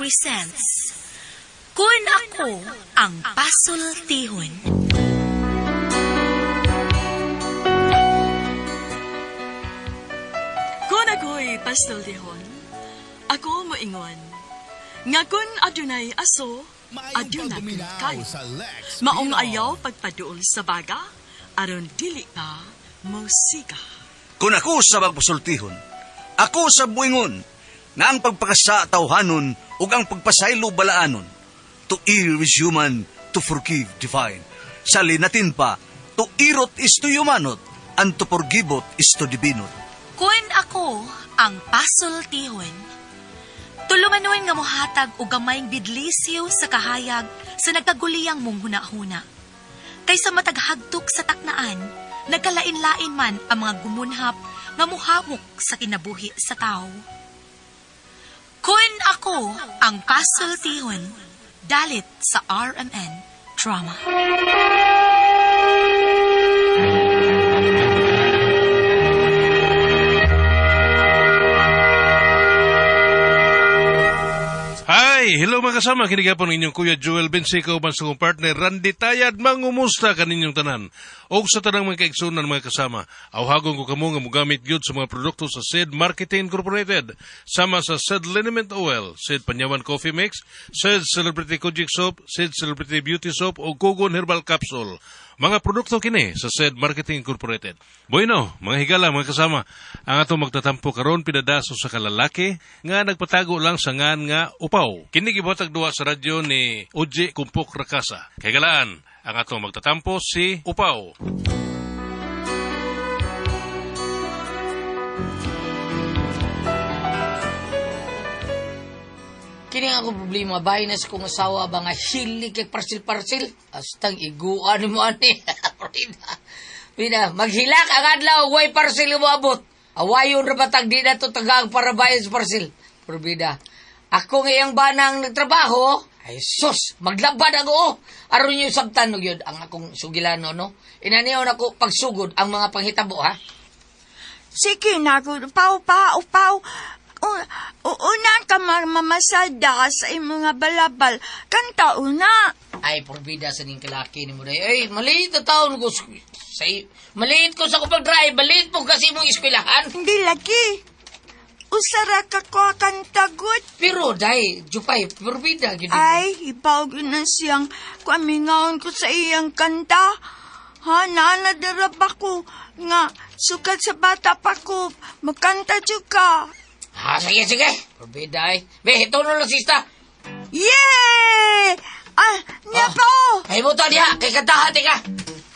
presents Kun Ako Ang Pasultihon. Kun ako'y pasultihon, ako moingon, nga kun adunay aso, aduna kayo. Maong ayaw pagpaduol sa baga, aron dili ka mosiga. Kung ako sa magpasultihon, ako sa buingon, nga ang pagpakasa tawhanon ug ang pagpasaylo balaanon. To err is human, to forgive divine. Sa linatin pa, to irot is to humanot, and to forgiveot is to divinot. Kun ako ang pasultihon. Tulumanon nga mohatag og gamayng bidlisiw sa kahayag sa nagkaguliyang mong hunahuna. Kaysa mataghagtok sa taknaan, nagkalain-lain man ang mga gumunhap nga muhamok sa kinabuhi sa tao. Kun ako ang pasultihon, dalit sa RMN Drama. Hi! Hello mga kasama, kinigapon ng inyong Kuya Joel Bensico uban sa kong partner Randy Tayad, mangumusta kaninyong tanan. Og sa tanang mga kaigsunan mga kasama, awhagon ko kamo nga mogamit gyud sa mga produkto sa SED Marketing Incorporated, sama sa SED Liniment Oil, SED Panyawan Coffee Mix, SED Celebrity Kojic Soap, SED Celebrity Beauty Soap o Kugon Herbal Capsule. Mga produkto kini sa SED Marketing Incorporated. Bueno, mga higala, mga kasama, ang atong magtatampo karon pinadaso sa kalalaki nga nagpatago lang sa ngan nga upaw. Kini gibuhatag duwa sa radyo ni Oje Kumpok Rakasa. Kay galaan, ang atong magtatampo si Upaw. Kini ang akong problema, bahay na sa kong asawa ba nga hilig kay parsil-parsil. Astang iguan mo ani. Frida. Frida, maghilak ang adlaw, way parsil mo abot. Awayon ra batag di na to tagaag para bayad sa parsil. Frida, ako nga iyang banang nagtrabaho, ay sus, maglabad ako oh. Aron yung sabtan og yun, ang akong sugilano no. Inaniyon ako pagsugod ang mga panghitabo ha. Sige na, upaw pa, upaw. Una ka mamasada sa imong nga balabal. Kanta una. Ay, porbida sa ning kalaki ni mo day. Ay, maliit na taon ko. Sa, maliit ko sa ko pag-drive. Maliit po kasi mong eskwelahan. Hindi lagi. Usara ka ko kantagot. Pero, day, Jupay, porbida. Gid. Ay, hibaw na siyang kumingaon ko sa iyang kanta. Ha, naanadarap ako nga sukat sa bata pa ko. Makanta jud ka. Ha, sige, sige. Porbida, ay. Be, ito na lang, sista. Yay! Ah, niya pa oh. Ay, mo to diha. Kay kantahan, tika.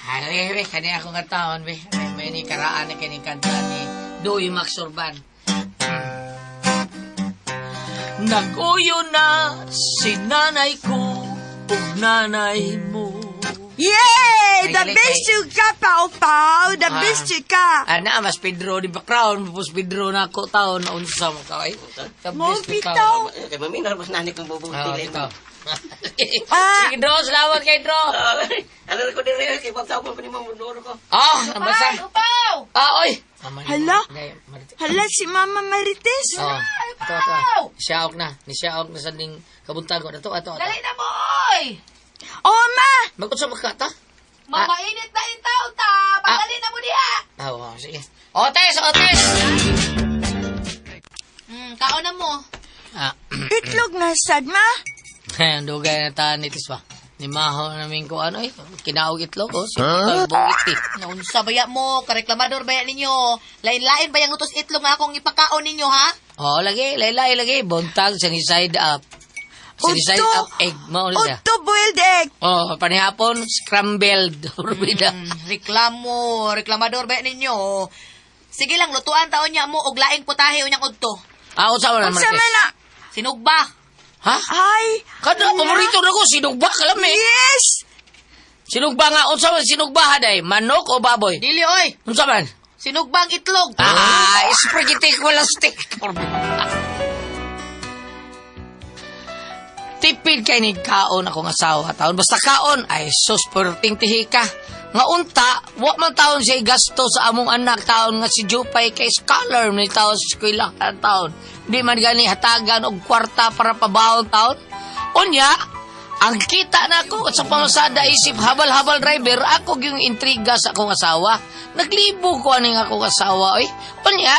Ha, be, be, kani akong kantahon, be. May ni karaan na kani kanta ni Doy Max Urban. Nag-uyo na si nanay ko ug nanay mo. Yay! Ay, The galing, best ay. you ka, Pao Pao. The Ah. best you ka. Ana, mas Pedro di background, mas Pedro na ako taon na unsa mo ka ay. The Mo best bitaw. Kay mami na mas nanik ang bubong Ah, tilay. bitaw. Ah. Sige, Dro, salamat kay Dro. Ano ko diri kay pagtawag ko ni Ma'am Doro ko. Ah, basta. Upaw! Ah, oy. Hala. Hala, si Mama Marites. Oh, ito, ito. Siyaok na. Ni siyaok na sa ning kabuntago. Ato, ato, ato. Dali na mo, oy! Oh, ma! Magkutsa magkata? Mamainit na intaw ta! Pagdali na mo diha! Ah, oh, sige. Otes, otes! Kaon na mo. Ah, Itlog na sad, ma. ang dugay na taan itis ba? Ni Maho namin ko ano eh. Kinaog itlog oh. Huh? Bungit eh. Naunsa baya mo, kareklamador baya ninyo. Lain-lain ba yung lutos itlog nga akong ipakaon ninyo, ha? Oh, lagi, laylay, lagi. Buntag, sunny side up. Sunny side Udto. up egg. Mao siya. Udto boiled egg. Oh, panihapon, scrambled. Rubida. Reklamo, reklamador baya ninyo. Sige lang, lutuan taon niya mo og laing putahe unyang udto. Ah, unsa man Unsa man na? Sinugba. Ha? Ay. Kada paborito na ko, sinugba ka lang eh. Yes! Sinugba nga, unsa man sinugba ha day? Manok o baboy? Dili oy, Unsa man? sinugbang itlog. Ah, spaghetti walang steak. Tipid kay ni kaon akong asawa taon. Basta kaon, ay sus, perting tihi ka. Nga unta, wa man taon siya gasto sa among anak taon nga si Jupay kay scholar ni taon sa eskwela taon. Di man gani hatagan og kwarta para pabaon taon. Unya, ang kita nako sa pamasada isip habal-habal driver, ako yung intriga sa akong asawa. Naglibo ko aning akong asawa, oy. Unya,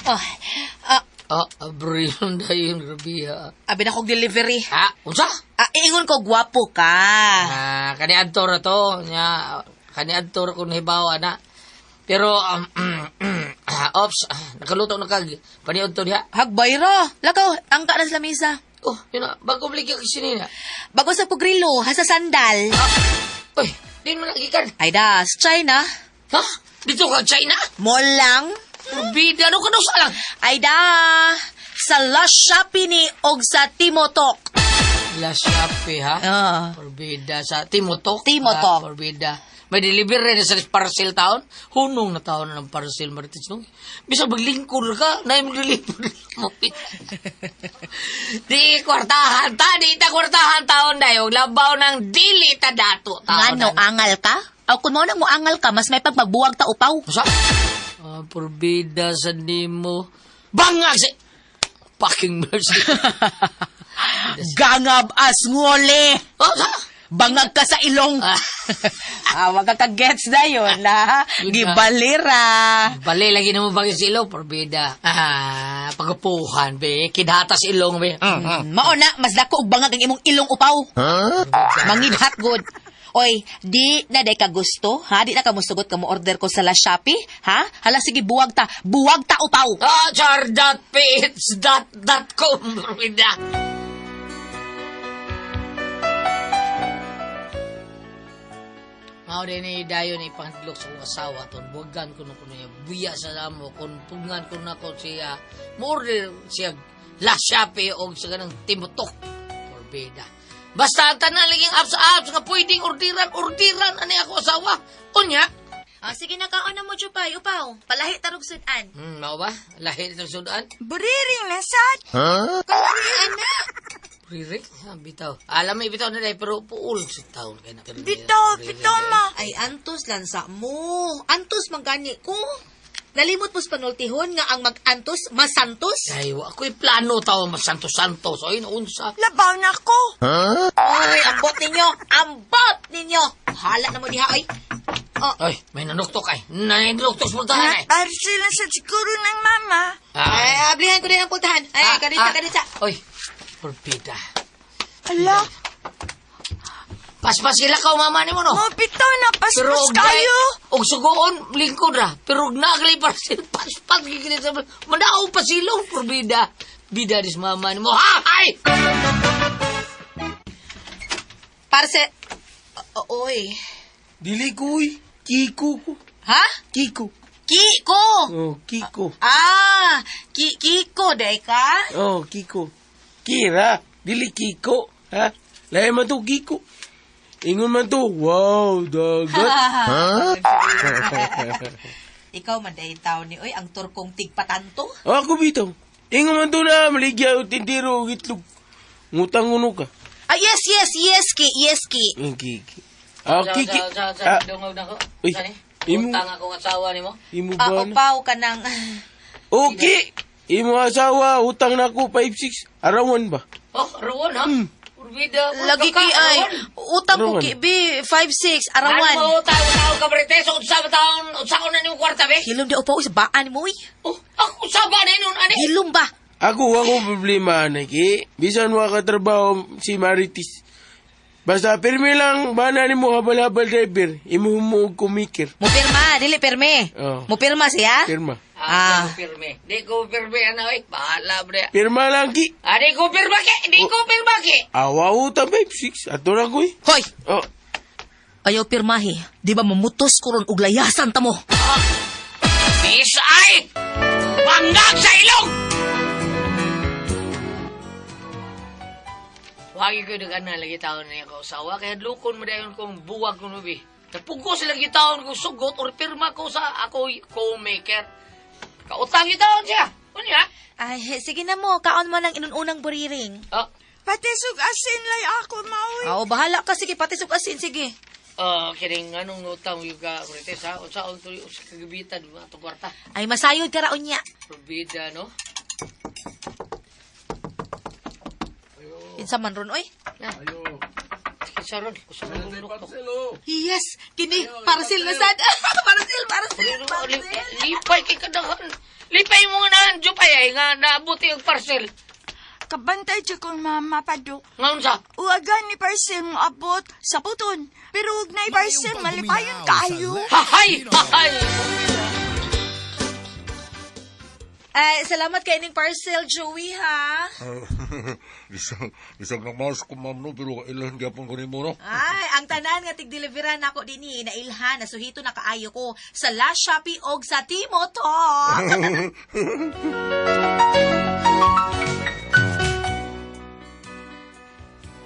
Oh, ah, ah, abriyon dayon grabe ha. abi na kog delivery. Ha, unsa? Ah, ingon ko gwapo ka. Ah, kani adto ra to nya kani adto ra kun hibawa na. Pero ops, nakaluto na kag paniud to diha. Hagbay ra. Lakaw, angka na sa lamisa. Oh, yun na, bago balik ka sinina. Bago sa pugrilo, ha sa sandal. Uy, din mo lagi kan. Ay das, China. Ha? Dito ka China? Mall lang. Bida no kano sa lang. Ay da, sa Lush Shopee ni og sa Timotok. La Shopee ha. Ah. Porbida sa Timotok. Timotok. Ah, Porbida. May delivery na sa parcel taon. Hunong na taon na ng parcel, Marites. No? Bisa maglingkod ka, na mag-deliver mo. Di kwartahan ta, di ta kwartahan taon dayo. Labaw ng dili ta dato taon. Ngano, angal ka? Aw, kung mao nang moangal ka, mas may pagmagbuwag ta upaw. Sa? Ah, porbida sa nimo. Bangag si... Fucking mercy. Gangab as ngole. Oh, sa? Bangag ka sa ilong. Ah. Ah, wag ka gets na yun, ha? Yun na. Gibalira. Bali, lagi na mo bagay sa ilong, porbida. Ah, pagapuhan, be. Kidhatas ilong, be. Mao na, mas dako og bangag ang imong ilong upaw. Mangidhat good. Oy, di na day ka gusto, ha? Di na ka musugot ka mo order ko sa La Shopee, ha? Hala sige buwag ta, buwag ta upaw. Ah, char dot ph dot dot com, porbida. Mao din ni dayon ipangdlok sa kong asawa ton buwagan ko no kuno niya buya sa amo kun pugngan ko nako siya mo-order siya La Shopee og sa ganang Timotok porbida. Basta ang tanan laging apps apps nga pwedeng orderan orderan ani ako asawa. Unya, Ah, sige na kaon na mo Jupay, upaw. Palahi tarog sudan. Mao ba? Lahi sa sudan. Buriring na sad. Anak. Riri, ha, bitaw. Alam mo, bitaw na dahil, pero puul sa taon. Kaya na, Bitaw, bitaw ma. Ay antos lansa mo. Antos man gani ko. Nalimot mo sa panultihon nga ang mag-antos, masantos. Ay, wa ako'y plano tao, mas santos-santos. Ay, naunsa. Labaw na ko. Ay, ambot ninyo! Ambot ninyo! Hala na mo diha, ay. Oh, Ay, may nanuktok ay. Nanuktok sa pultahan ay. Parcel na sa siguro ng mama. ay, ablihan ko din ang pultahan. Ay, kadita, kadita. Oy, porbida. Ala, Paspas sila ka, mama ni mo, no? mo bitaw na paspas kayo. Og sugoon, lingkod ra. Pero og nagli parcel, paspas giginit sa... Mandaw pa silong, porbida. Bida dis mama ni mo. Ha! Ay! Parse... O- Oy. Dili ko, uy. Kiko ko. Ha? Kiko. Kiko! Oh, Kiko. Ah, Kiko, day ka? Oh, Kiko. Kira. Dili Kiko. Ha? Lahi man to, Kiko. Ingon man to. Wow, dagat. Ikaw man day tao ni oy, ang turkong tigpatanto. Ako bitaw. Ingon man to na, maligya o tindiro o itlog. Ngutang uno ka. Ah, yes, yes, yes, ki, yes, ki. Ang Kiki. Ah, Kiki. Sa, Ah, dungog na ko. Uy, Sani? imo- Utang akong asawa ni mo. imo Ah, ba na? upaw ka ng... Okay. Imo asawa, utang na ko, 5-6. Arawan ba? Oh, arawan ha? Porbida. Lagi ki ay. Utang ko Arawan. ki, bi, 5-6, arawan. Ano mo, utang, utang ka, Marites? Unsa ba taon, unsa ko na nimo kwarta, be? Hilom di upaw, sa baan mo, uy. Oh, ako saba na yun, ani? Hilom ba? Ako, ako problema, Nike. Bisan wa ka trabaho si Marites. Basta pirmi lang, bana ni mo habal-habal driver. Imo mo og kumikir. Mupirma, dili pirme. Oh. Mupirma siya? Pirma. Ah, di ko pirme. Di ko pirme, ano, eh. Bahala, bre. Pirma lang, ki. Ah, di ko pirma, ki. Di ko pirma, ki. Awa utang 5-6. Ato na ko eh. Hoy! Oh, Ayaw pirmahi. Di ba mamutos ko ron og layasan ta mo? Peace, ay! Bangag sa ilong! Wagi ko nag-ana lagi taon na yung kausawa, kaya lukon mo dayon kong buwag ko nubi. Napugos lagi taon kong sugot or pirma ko sa ako co-maker. Kautang yung taon siya. Ano ya? Ay, sige na mo. Kaon mo lang inununang buriring. Oh, Patisog asin lay ako, maoy. Oo, bahala ka. Sige, patisog asin. Sige. Kining anong nota mo yung ka, Marites, ha? Unsaon to yung sa kagabitan, mga itong kwarta. Ay, masayod ka raon niya. Probida, no? Insa man ron, oy. Na. Sige, saron. Gusto mo nuktok. Yes, kini, parcel na sad. Parcel, parcel, parcel. Lipay kay kadahan. Lipay mo nga na, Jupay, ay nga naabuti ang parcel. Kabantay jud kong mama padok. Nga unsa? Uwagan ni parcel mo abot sa puton. Pero huwag na parcel, malipayon kaayo. Hahay! Hahay! Ay, salamat kay ining parcel, Joey, ha? Bisag, bisag na mas ko ma'am no, pero ilan gyapon ko nimo no. Ay, ang tanan nga tigdeliveran nako dinhi nailhan, nasuhito na kaayo ko sa Last Shopee og sa Timo Talk.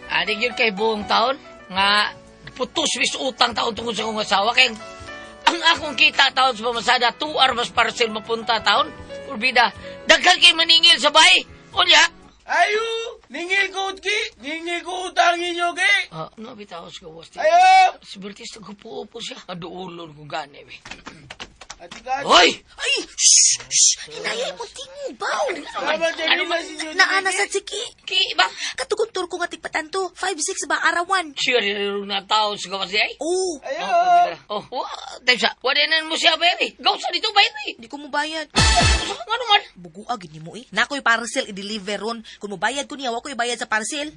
Ani yun kay buong taon nga putos wis utang taon tungkol sa akong asawa kay ang akong kita taon sa pamasada 2 hours parcel mapunta taon. Urbida, daghan kay maningil sa bahay. Unya. Ayo! Ningil ko utki! Ningil ko utangin nyo, ki! Ah, no bitaw sa gawas. Ayo! Si Bertis nagpuupo siya. Aduulon ko gani be. Ati ka! Hoy! Ay, shh, shh, hinayay mo tingo baw. Salamat, Ano Jamila, si Jojo. Naana sa siki. Ki ba? Katuguntor ko nga tigpatanto, 5-6 ba arawan? Siya rin na tao sa gawas di ay. Oh, Ayo! Oh, wa, tayo sa. Wala na mo siya bayad eh. Gaw sa dito bayad eh. di ko mo bayad. Ano man? Buguag gini mo eh. Nakoy parcel i-deliver ron. Kung mobayad ko niya, wa ko ibayad sa parcel.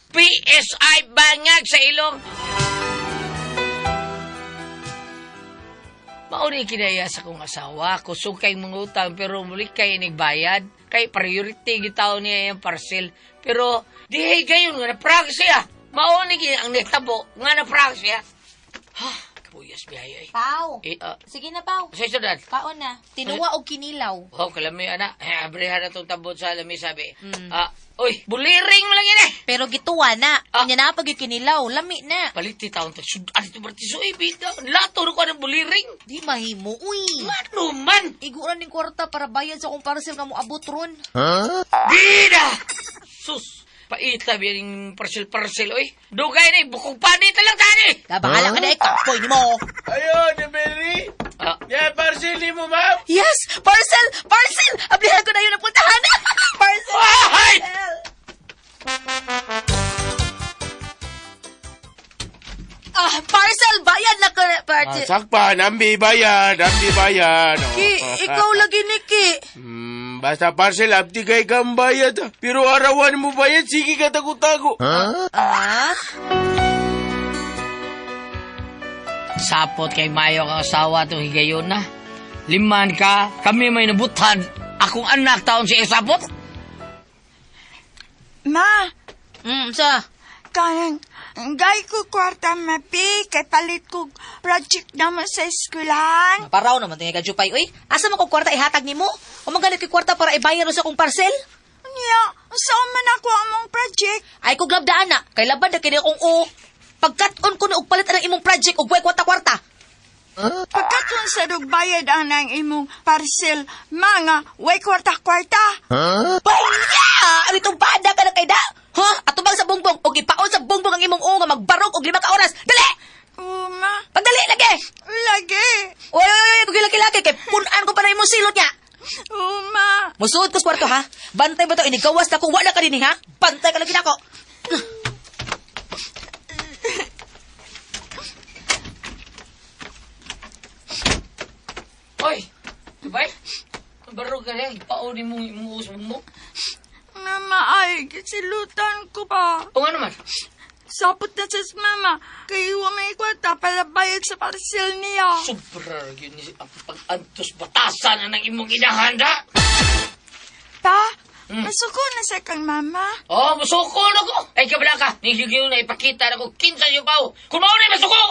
PSI bangag sa ilong. Mauni kinaya sa kong asawa, kusog kay mga utang pero muli kay inigbayad. Kay priority gitaw niya yung parcel. Pero dihay kayo nga na-prank siya. Mauni ang nitabo nga na-prank siya. Ha, kabuyas biyaya eh. Pau. Eh, Sige na, Pau. sa isudad. Kaon na. Tinuwa og kinilaw. Oh, kalami ana. Eh, abrihan na itong tambot sa lami sabi. Ah, uy, buliring mo lang yun eh. Pero gituwa na. Ah. Unya na pag yung kinilaw, lami na. Palit ti taon ta. Sudan ito bertiso eh, bida. Lato ko ng buliring. Di mahimo, uy. Ano man? Iguran ning kwarta para bayad sa akong parcel nga moabot ron. Bida! Sus! Paita biyaring parcel-parcel, oy. Dugay na, eh, bukong panit na lang tani! Da, bahala ka na, eh. Kapoy ni mo. Ayo, Debeli! Ah, Ya, parcel ni mo, ma'am! Yes! Parcel! Parcel! Ablihan ko na yun ang puntahan. Parcel! Ay! Parcel! Ah, parcel! Bayad na ko. Parcel. Sakpan, ambi bayad, ambi bayad. Oh. Ki, ikaw lagi ni Ki. Basta parcel, abdi kay kang bayad. ah. Pero arawan mo bayad, sige ka tago-tago. Ah? Sapot kay Mayo kang asawa itong higayon na. Liman ka, kami may nabutan. Akong anak taon si Esapot. Ma, Sa? kanang gay ko kwarta mapi kay palit ko project naman sa eskwelahan. Paraw naman tingin ka, Jupay. Uy, asa man kong kwarta ihatag nimo? O man ganit ko'y kwarta para ibayar sa akong parcel? Niya, saan man ako among project? Ay ko glabdaan na. Kay laban na kini akong o. Pagkat-on ko na og palit ang imong project og way kwarta-kwarta. Pagkatun sa bayad ang imong parcel, mga way kwarta-kwarta. Baya! Ano itong bada ka na kay da? Ha? Atubang sa bongbong og ipaon sa bongbong ang imong o nga magbarog og 5 ka oras. Dali! Uma, Pagdali lagi! lagi. Oy, oy, oy, kung laki-laki kay punan ko pa na imong silot niya. Uma. Musuod ko sa kwarto ha. Bantay ba to inigawas na ko wala ka dinhi ha? Bantay ka lagi nako. Oy, Dubay. Barog ka rin, pauni mong imuusog mo. Mama, ay, kisilutan ko pa. O nga naman, Sapot na sa mama, kay wa may kwarta para bayad sa parcel niya. sobra yun ni ang pag-antos batasan na ng imong inahanda. Pa, masuko na sa kang mama. Oh, musuko na ko. Ay, kabla ka. Nihigil na ipakita na ko. Kinsa yung pao. Kung mauna, masuko!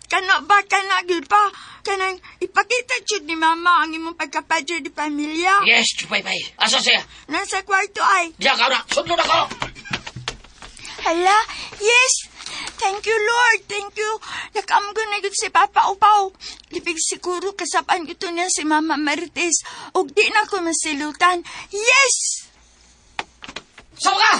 Kana ba, kana gyud pa. Kanang ipakita jud ni mama ang imong pagkapadre di pamilya. Yes, chupay pay. Asa siya? Nasa kwarto ay. Diya ka na. Sundon ako. Hala, yes! Thank you, Lord. Thank you. Nakaamgo na gyud si Papa Upaw. Lipig siguro kasapan ito niya si Mama Marites. Ug di na ko masilutan. Yes! Sama ka!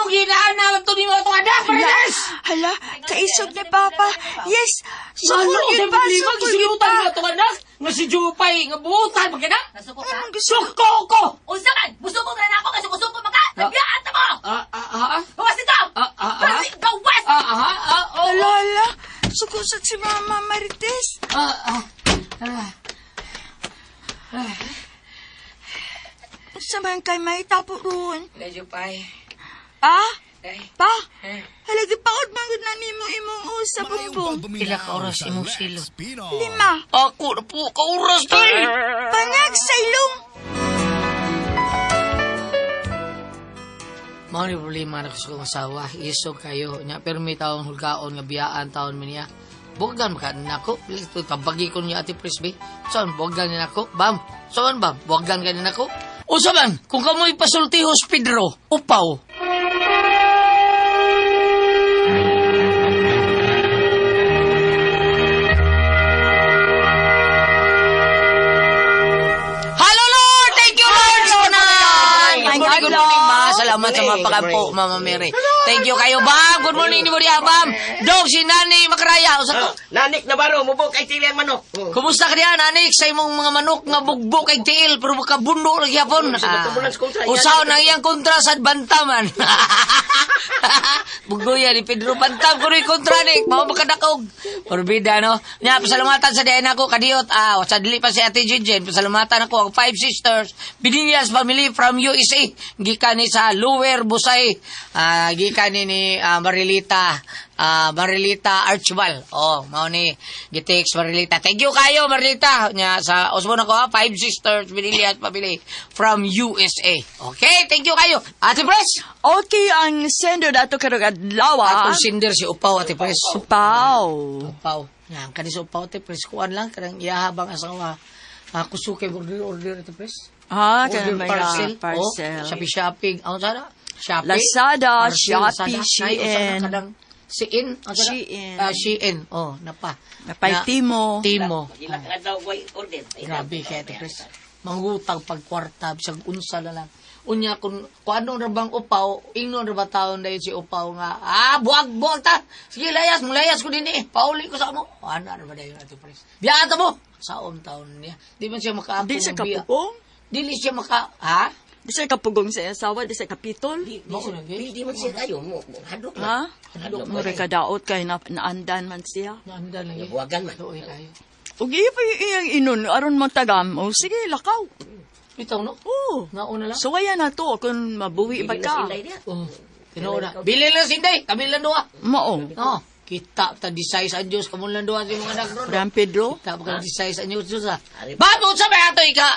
Anong ginaan to ni mo itong anak, Marites? Hala, kaisog ni Papa. Yes, Ano, sukol kay yun pa, problema, sukol yun gisilutan pa. mo itong anak. Nga si Jupay, nga buutan, magkana? Nasuko ka? Anong gusto? Suko ko! Unsa man? Musuko na nako kay suko-suko man ka. Nabiyaan ta mo. Ah, ah, ah, ah. Gawas dito. Ah, ah, ah. Gawas. Ah, ah, ah, oh, Hala, hala, sukusot si Mama Marites. ah, ah, ah. Sa man kay may tapo roon. Dahil, Jupay. Ah, Ay. pa, hala, gipaod man gud na nimo imong usa, bumbong. Pila ka oras imong silot? 5. Ako na po ka oras, day! Pangag sa ilong. Mao ni problema na sa kong asawa. Isog kayo. Nya, pero may taong hulgaon nga biyaan taon man niya. Buwagan maka nako. Ito, tabagi ko niya ate Frisbee. Saan, buwagan niya nako. Bam. Saan, bam? Buwagan ka niya nako. Usa man, kung kamoy pasultihos Pedro, upaw. Hello, Lord! Thank you, Lord! Sunan! Good morning, good morning, ma. Salamat sa mga pakampo, Mama Mary. Thank you kayo, Bam. Good morning, ni Maria, Bam. Dog, si Nani Makraya. Usa to. Nanik na baro, mubok kay tili ang manok. Oh. Kumusta ka diyan, Anik? Sa imong mga manok nga bugbog kay tiil, pero makabundo lagi hapon. Sa nagkabulan sa kontra, yan. Usaw na iyang kontra sa bantaman. Bugoya ni Pedro Bantam, kuno'y kontra ni. Mao makadakog. Porbida, no? Nya, pasalamatan sa diyan ako, kadiyot. Ah, sa dili pa si Ate Jinjin, pasalamatan ako ang five sisters, Binillas family from USA. Gikan ni sa Lower Busay. Ah, gikan ni ni Marilita. Ah, Marilita Archibald. Oh, mao ni gitext Marilita. Thank you kayo Marilita. Nya sa usbon ako ha, five sisters Binillas family from USA. Okay, thank you kayo. Ate Pres. Okay, ang sender dato karong adlaw. Atong sender si Upaw Ate Pres. Upaw. Upaw. Nya ang kani sa Upaw Ate Pres kuan lang kanang iyahabang asawa. Kusuke order order Ate Pres. Ah, Order kanang mga parcel. parcel. Oh, Shopee shopping. Ano sana? Shopee. Lazada, Parcel, Shopee, Lazada. Nay, usa na Shein. kanang Shein. Ano sana? Shein. Ah, Shein. Oh, napa. Napay Na- Timo. Timo. Ila ka daw way order. Ay, Grabe kay Ate Chris. Mangutag pag kwarta bisag unsa na lang. Unya kung ano ra bang upaw, ingnon ra ba taon dayon si upaw nga, ah, buwag buwag ta. Sige layas, mulayas ko dinhi. Pauli ko sa amo. Ana ra ba dayon Ate Chris? Biya ta mo. Saom taon niya. Di man siya makaapong Di siya ng biya. kapugong. Dili siya maka, ha? Di siya kapugong sa asawa, di siya kapitol. Mao na gyud. Di man siya kayo mo. Hadlok Ha? na. Hadlok Mura kadaot kay na, naandan man siya. Naanda lagi. Buwagan man. Luoy kayo. Ug iya pa yung iyang inon aron matagam. O sige, lakaw. Bitaw no? Oo. Nauna lang. So kaya na to kung mabuhi ba ka. Oh, tinuod na. Bili lang sinday, kami lang duha. Mao. No, kita ta di size ang Diyos kamo lang duha sa imong anak ron. Ram Pedro. Kita pa ka di size ang Diyos ah. Ba't unsa may ato ika?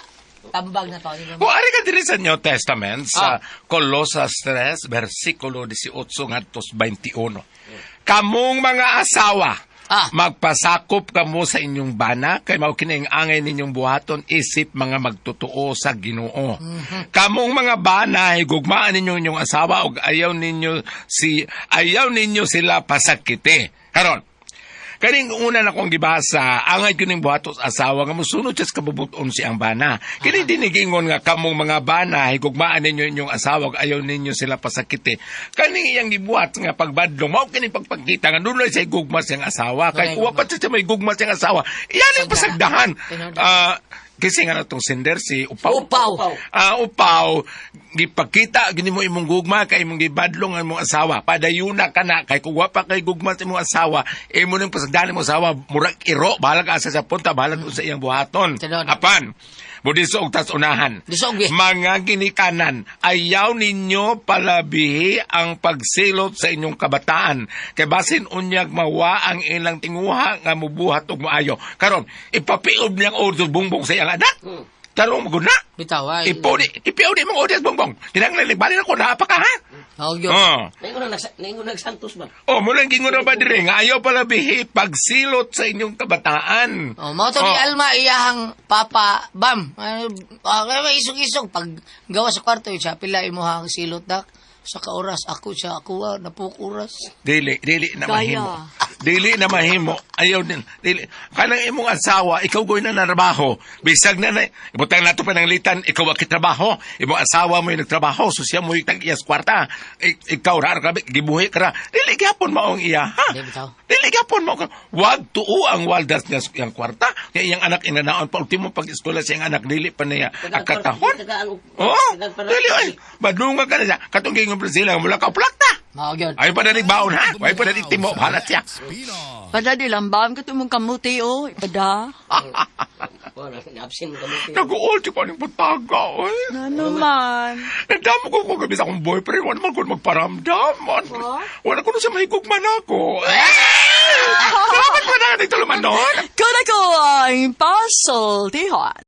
Tambag na to. O, ari ka diri sa New Testament sa Colosas 3, versikulo 18 ngadto 21. Kamong mga asawa, magpasakop kamo sa inyong bana kay mao kini ang angay ninyong buhaton isip mga magtotoo sa Ginoo. Kamong mga bana, higugmaan ninyo inyong asawa ug ayaw ninyo si ayaw ninyo sila pasakiti. Karon, kaning una na kong gibasa, angay kining buhatos asawa nga mosunod siya sa kabubuton si ang bana. Kini dinigingon nga kamong mga bana, higugmaan ninyo inyong asawa ug ayaw ninyo sila pasakiti. Kaning iyang gibuhat nga pagbadlong, mao kini pagpagkita nga dunay sa higugma siyang asawa. Kay Dunay kuwa pa siya may gugma siyang asawa. Iyan ang pasagdahan. Tinuod. Ah, kasi nga na tong sender si Upaw. Upaw. Ah, upaw, gipakita gini mo imong gugma kay imong gibadlong ang imong asawa. Padayuna ka na kay kung wa pa kay gugma sa imong asawa, imo ning pasagdan imong asawa murag iro, bahalag asa sa punta, bahalag sa iyang buhaton. Tinuod. Apan, budiso og tas unahan. Diso og bi. Mga ginikanan, ayaw ninyo palabihi ang pagsilot sa inyong kabataan. Kay basin unyag mawa ang ilang tinguha nga mubuhat og maayo. Karon, ipapiod niyang ordo bongbong sa iyang anak. Karon maguna. Bitaw ay. Ipodi, ipiod imong audience bongbong. Kinahanglan bali na ko naa pa ka ha. Oh, yun. Oh. Naingon nagsantos man. Oh, mulang gingon na ba dire nga ayaw palabihi pagsilot sa inyong kabataan. Oh, mao to ni Alma iyahang papa bam. Ay, ah, isog-isog pag gawa sa kwarto siya pila imuhang silot dak sa ka oras ako siya ako ah, napuk oras. Dili, dili na Kaya. mahimo. Dili na mahimo. Ayaw din. Dili. Kanang imong asawa, ikaw goy na narabaho. Bisag na na. Ibutang nato pananglitan, ikaw ang kitrabaho. Imong asawa mo yung nagtrabaho, so siya mo yung tag-iyas kwarta. Ikaw ra grabe gibuhi ka ra. Dili gyapon maong iya, ha? Di bitaw. Dili gyapon mao. Wag tuo ang waldas niya sa iyang kwarta. Kaya iyang anak inanaon pa ultimo pag-eskwela sa iyang anak dili pa niya akatahon. Oo. Dili ay. Badlunga ka na siya. Katong gingon Brazil, mula ka plakta. Mao gyud. Ay pa na baon ha. Ay pa na timo bahala siya. Pada di lang ba? Ang katumong kamuti, oh. Ipada. Wala, absent ka mo. Nag-uol ko aning butaga oy. Ano man? Nagdamo ko kung gabi sa akong boyfriend, wala man ko magparamdam. Wala ko na siya mahigugman ako. Salamat pa na dito lumanon. Kuna ko ang pasultihon.